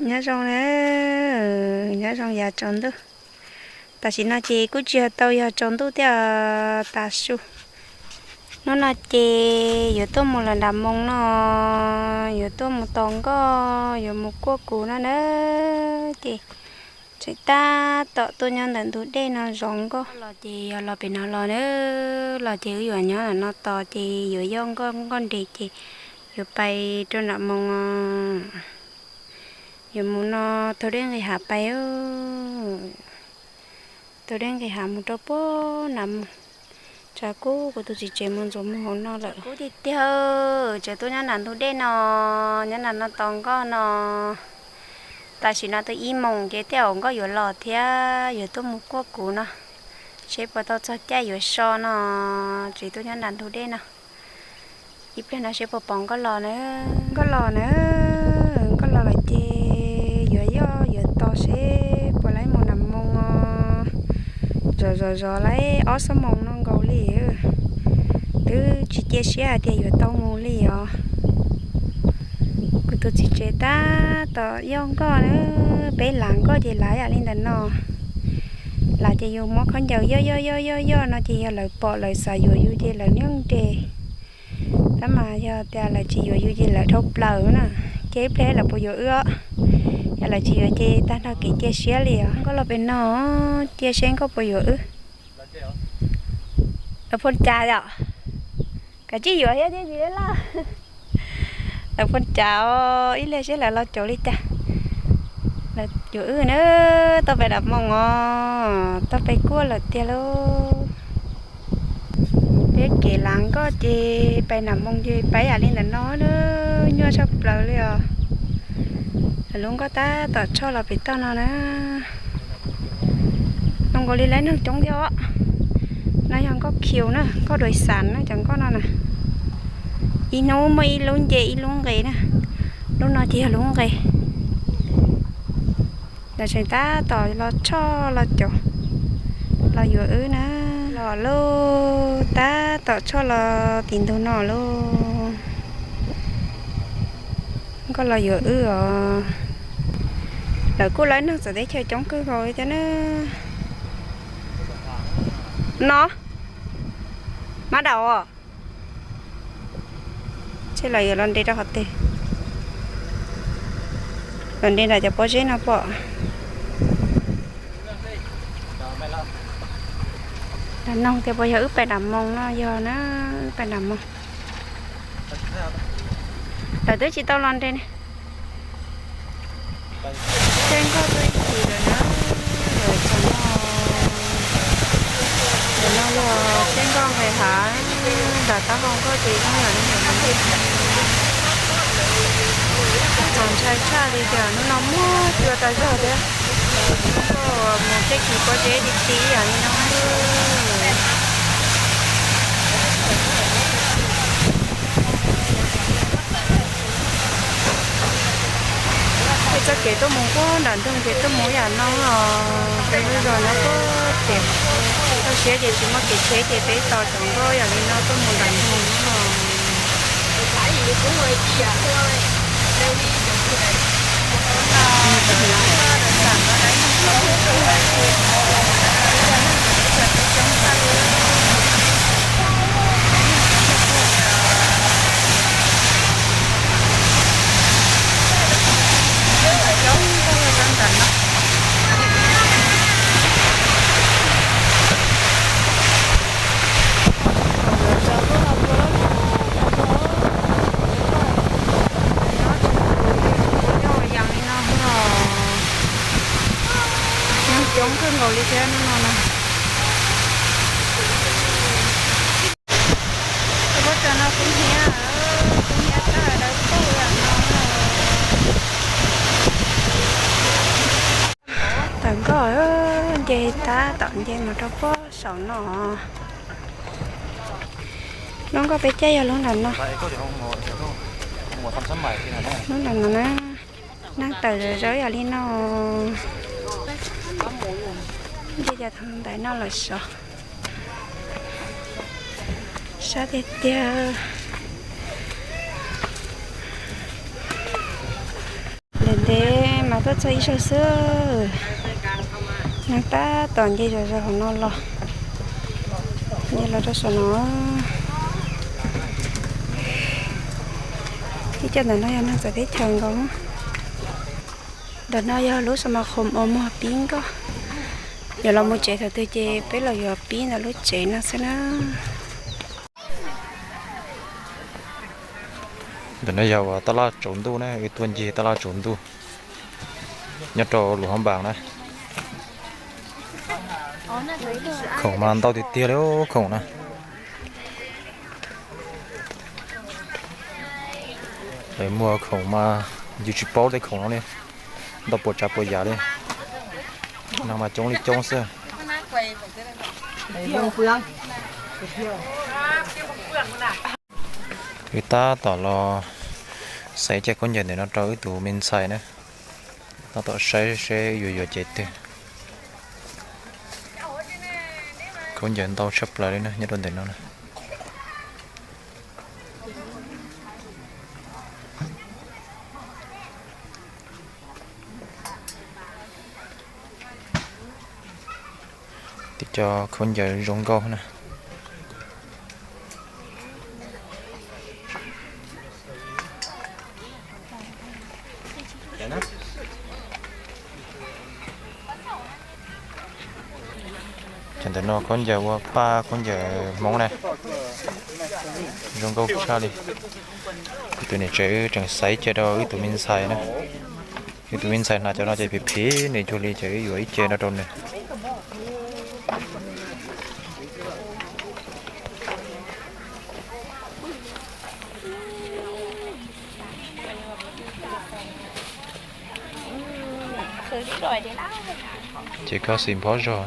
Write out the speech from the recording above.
Nyob zoo na, nyob zoo yav tsaus ntuj. Tam sim no ces kuj tsis yog tau yog tsaus ntuj thiab, tav su. Hnub no ces yuav tuaj mus lawm nram moo no, yuav tuaj mus tos nkoj, yuav mus kuaj kuv no na. Ces tseem tab tom tuaj nyob ntawm ntug dej no zov nkoj los ces yog los pem no los na, los ces wb yuav nyob ntawm no tos ces yuav yoj nkoj, nkoj nres ces yuav pais rau nram moo. Yuav mus no taug dej nqis hav pais, taug dej nqis hav mus rau puag nram moo. Tshav kub, kuv tus txiv tsev mus ntxuav moo hauv no lawm. Kub tiag tiag, tseem tuaj nyob nram ntug dej no, nyob nram no tos nkoj no. Tam sim no twb ib moos ces tej zaum nkoj yuav los thiab yuav tuaj mus kuaj kuv no, seb puas tau txog caij yuav so no. Tseem tuaj nyob nram ntug dej no, ib pliag no seb puas pom nkoj los na. Nkoj los na, nkoj los lawm ces yuav yoj yuav tos seb puas laib mus nram moo os. Zov zov zov laib ob xuab moos no nkaus li, twb tsis cia siab hais tias yuav tau mus li os. Kuv tus txiv tsev tab tom yoj nkoj na, peb lav nkoj ces lav yam li ntawm no. Lav ces yus muab khaub ncaws yoj yoj yoj yoj yoj no ces yog lawv pom lawv xav yuav yus ces lawv niaj nres. Tab mas yog tias lawv tsis yuav yus ces lawv dhau plaws na, ces ib pliag lawv puas yuav wb os. Yog lawv tsis yuav ces tag nrho kev cia siab li os. Nkoj los pem no, cia seb nkoj puas yuav wb. Lawv phooj cas yom? Kav tsij yuav thiab thiab tsis laj. Lawv phooj cas os, ib pliag seb lawv los caum li cas. Lawv yuav wb na, tau pais nram moo os, tau pais kuaj lawm tiag lauj. Peb kev lav nkoj ces pais nram moo ces pais yam li ntawm no na, nyuaj tshaj plaws li os. Lawv lub nkoj tab tom tshoj los pem toj no na. Zoo nkaus li laib neeg coob thiab os. No yog nkoj khiu na, nkoj dais xas na, cov nkoj no na. Ib hnub muaj ib lub nce ib lub nqes na. Lub no ces yog lub nqes. Lawv tseem tab tom los tshoj los caum, los yuav wb na. Los lauj, tab tom tshoj los tim ntug no lauj. Nkoj los yuav wb os. Lawv kuj laib neeg txawv teb chaws coob kawg nkaus li thiab na. No, mab daum os. Seb lawv yuav los nres rau qhov twg. Los nres nram cov pob zeb no pom. Lawv nug tias puas yog wb pais nram moo no, yog na, wb pais nram moo. Lawv twb tsis tau los nres ne. Caij nkoj tuaj ib chim lawm na, lawm tsam no, ntawm no yog caij nkoj nqes hav, nram taub hau nkoj ces zoo yam li ntawm no. Txaus ntshai tshaj li tias hnub no muaj cua tas zog thiab. Nkoj mus caij kis pob zeb ti ti yam li no. Peb txoj kev tuaj mus puag nram nroog ces tuaj mus yam no os, peb lub zos nyob puag tim. Txoj siab ces tsis muaj kev tsheb ces peb tos cov nkoj yam li no tuaj mus nram nroog no. Nyob coob kawg nkaus li thiab hnub no na. Pob tsuas no kub hnyiab, kub hnyiab tag dawb paug yam no. Tawm nkoj, nce tab tom nce mus rau pob saum no. Lub nkoj peb caij yog lub nram no. Lub nram no na, neeg tawm zawv zawv yam li no. Nce cov ntawm no lawm sov. Sab tiag tiag. Ntev ntev mas Tuaj txog ib zaug xwb, neeg tab tom nce zom zaws hauv no los, nce los rau saum no. Ib co ntawm no yog neeg txawv teb chaws nkaus. Ntawm no yog lub xab ma qhom uas muag pib nkoj. Yuav los mus tsev thaum twg ces peb los yuav pib ntawm lub tsev no xwb na. Ntawm no yog uas taj laj tsaus ntuj na, wb tuaj ncig taj laj tsaus ntuj nyob rau Luam Hab Npas na. Khoom mas ntau tiag tiag li khoom na. Lawv muag khoom mas yus tsis paub tej khoom no li, ntau puas tsav puas yam li. Neeg mas coob li coob xwb. Wb tab tom los xaiv cov khaub ncaws ntawm no rau wb tus me ntxhais na. Tab tom saib seb yuav yuav cev twg. Khaub ncaws ntau tshaj plaws li na nyob rau ntawm no na. Tib co khaub ncaws zoo nkauj na. Cov ntawm no khaub ncaws ua paj khaub ncaws Hmoob na, zoo nkauj tshaj li. Kuv tus niam tsev wb tseem xaiv ib ce rau wb tus me ntxhais na. Wb tus me ntxhais hnav cov no ces phim phim nws cuag li ces wb yuav ib ce no rau nws. Ces koj xis nphob zog.